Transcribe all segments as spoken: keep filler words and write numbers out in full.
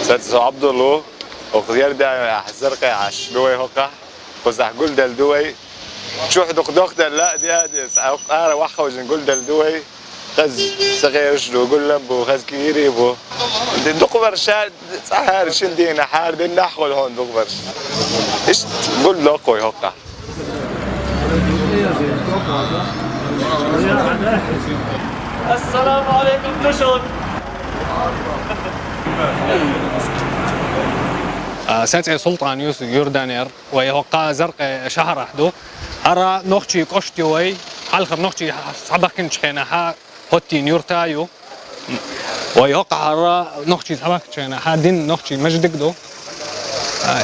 Сац Абдуллу, охъ Ярдана, Зеркъа, Ӏаш, дуй хокъа. Къузахь гулдал дуй. Чухь дукх-дукх дал ла диади, са ара ваххавжин гулдал дуй. Хаз сагъеш ду гуллам бу, хаз кири бу. Ди дукх варша, цахар шин дина, хар дин нахвал хун дукх варш. Ишт гул дукх хокъа. السلام عليكم، تشرب. А, Сац Султан Юсуф Юрданер. Вай хокъа Зеркъа шагьарахь ду. Ара нохчий кӀошт ю вай, хьалхар нохчий сабахкин чхьена хьа хоттин юрта ю. Вай хокъа ара нохчий сабахкин чхьена хьа дин нохчий маждик ду.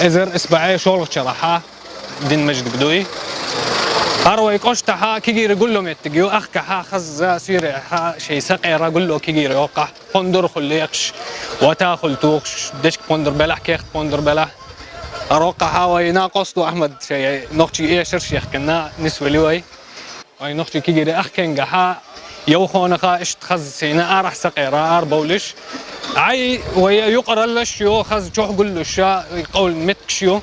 Эзар исбагӀе шолгӀ чара хьа дин маждик дуй. Ара вай кӀошта хьа кигири гулло меттиг ю, ахка хьа хазза суьре хьа шей сакъера гулло кигири хокъа. Къундур хул лекъш, вата хул тухш, дешк къундур белахь, кехт къундур белахь. Рокъа хьа вай накъосту Ахмад шей нохчи эшер шехкина нисвали вай. Вай нохчи кигири ахкенга хьа, яв хонаха ишт хаз сина арахь сакъера ар бовлиш. Ай, вай юкъараллаш ю хаз чухь гуллуша, къавл меткш ю.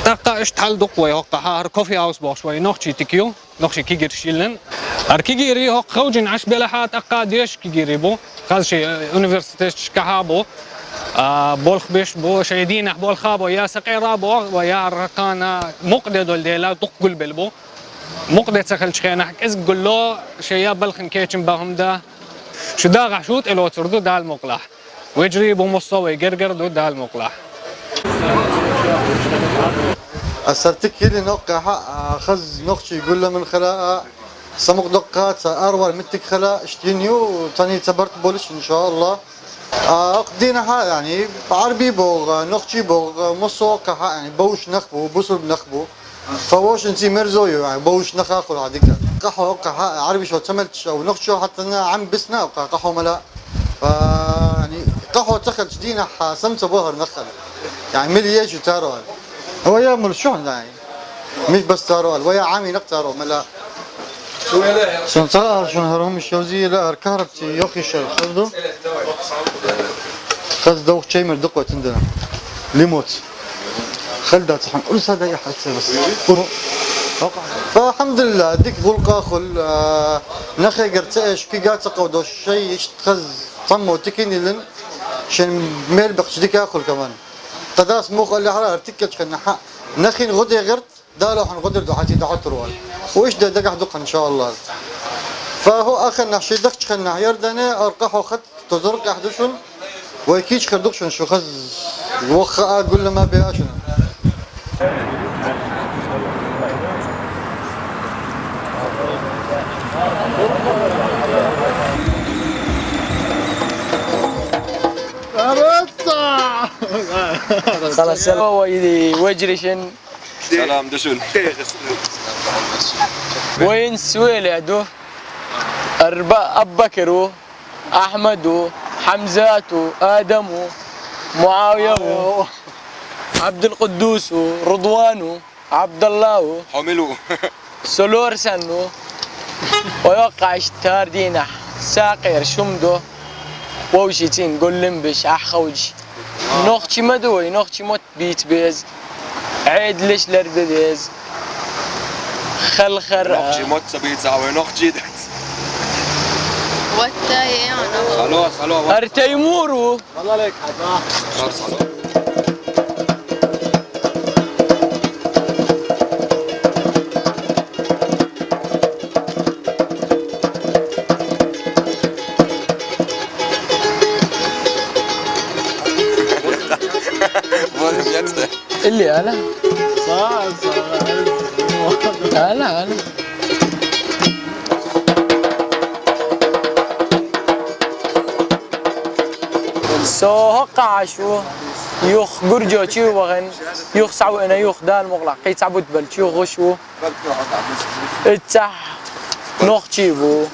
Такъа ишт хьал дукъ вай хокъа хьа, гьар кофе хаус бохш вай нохчи тик ю. Нохчи кигир шилин. Ар кигири хокъ хавжин Ӏаш белахьа такъа деш кигири бу. Хаз шей, э, университет шкаха бу. А, болх беш бу, шей динах болха бу, я сакъера бу, ва я ракана мукъде дол дела дукъ гулбел бу. Мукъде цахал чхенах кӀизг гулло, шей я балхин кечин багьумда. Шу дагъа шут эло цурду дал мукълах. Вежри бу мусса вай гергер ду дал мукълахь. Асартик кили нокъа хьа, а, хаз нохчи гулла мин хала, а, самукъ докъа ца арвар миттик хала, иштин ю, тани цабарт болиш, иншаллах. А, ах дина хьа, яни, арби богъ, нохчи богъ, мусса каха, яни, бауш нах бу, бусурб нах бу. Фавошин ци мерзо ю, яни, бауш наха хул гьадика. Къахо, къаха, гӀарби шо цамел ча, у нохчо хӀатта на гӀам бисна, къа-, къахо мала. Фа, яни, къахо цахал чдина хӀа, самца бохар нахал. Яни, мил еш ю таро. Ва я мул шух дай. Миш бас таро, ва я гӀами нах таро, мала. Сон цара шун гьарум шавзи ла гьар карабти йохишар хазду. Хаз давх чеймер дукъватинда. Лимот. Халда цахан урса да я хатса бас. Ур-, фа алхамдулилла, дик гулкъа хул, а, нахе герце эш, кига цакъав дош, шей ишт хаз цаммо тикин илин, шен мел бахч дика хул каман. Тадас мух алли хара артиккел чхенна ха. Нахин гъуде герт, дала хан гъудир ду хати да хатурвал. Уиш да дагах дукъ, иншаллах. Фа ху ахен нахши дах чхенна ярдане, аркъа ху хат, тозоркъ яхдушун. Вай кич хердукъ шун шу хаз вахха а гулла ма биашун. خلاص، يلا. وي-، ويجري شن. سلام، دشون. وين سويلة دو؟ أربع، أبو بكر. أحمد، حمزة، آدم، معاوية، عبد القدوس، رضوان، عبد الله، حملو. سلور سنو. ويوقع اشتار دينح. ساقير شمدو. ووشيتين قول لمبش أحخوج. نوخشي مدوي، نوخشي موت بيت بيز. عيد ليش لرد بيز. خلخر. نوخشي موت سبيت ساوي، نوخشي دت. وتا يا أنا. خلاص، خلاص. أرتيمورو. والله ليك حد. خلاص، خلاص. Bol jetzt. اللي أنا. صح، صح. أنا، أنا. سو هقا عشو. يوخ قرجو تشي وغن. يوخ سعو أنا يوخ دال مغلق. قيت عبود بل تشي غشو. اتح نوخ تشيبو.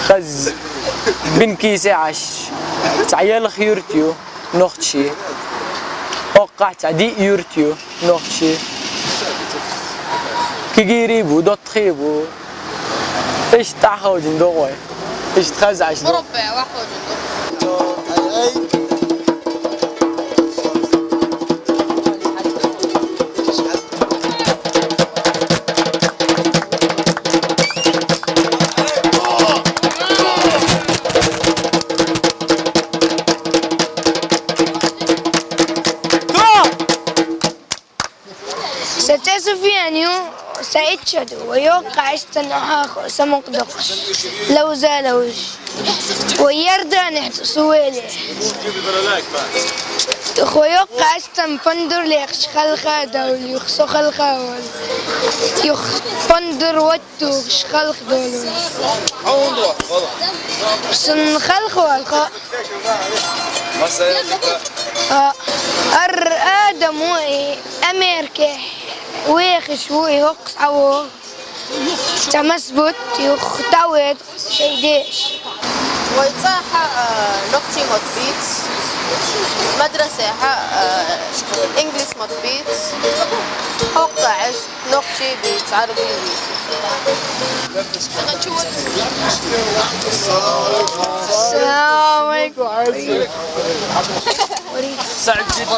خز. بن كيسي عش. تعيال خيرتيو. نوخشي. أوقعت دي يورتيو نوخشي. كيجيريبو دوتخيبو. إيش تحوجن دوغوي؟ إيش تخزعش دوغوي؟ مربع واحد. ܣܬܐ ܣܘܦܝܢܝܘ ܣܥܝܕ ܫܕܘ ܘܝܘܩ ܩܫܬܢ ܗܟܘ ܣܡܘܩ ܕܘܩܫ ܠܘܙܐ ܠܘܫ ܘܝܪܕܢ ܗܕ ܣܘܝܠܗ. ܘܝܘܩ ܩܫܬܢ ܦܢܕܘܪ ܠܝ ܚܫ ܚܠܚܐ ܕܘܠܝ ܚܣܘ ܚܠܚܐ ܘܠ ܝܘܚ ܦܢܕܘܪ ܘܬܘ ܚܫ ܚܠܚ ܕܘܠܘ. ܣܢ ܚܠܚ ܘܠܚ ܐܪ ܐܕܡܘܝ ܐܡܪܝܟܐ ܘܝܚ ܫܘܝ ܗܘܩ ܣܥܘ ܬܡܣܒܘܬ ܝܘܚ ܬܘܝܕ ܫܝܕܝܫ. ܘܝ ܨܚܐ، ܐܗ، ܢܘܟܬܝ ܡܘܬܒܝܬ. مدرسة، ܗܐ، ܐܗ، إنجليز ܡܘܬܒܝܬ. ܗܘܩ ܥܫ ܢܘܟܬܝ ܒܝܬ، عربي ܒܝܬ. السلام عليكم. سعيد جدا.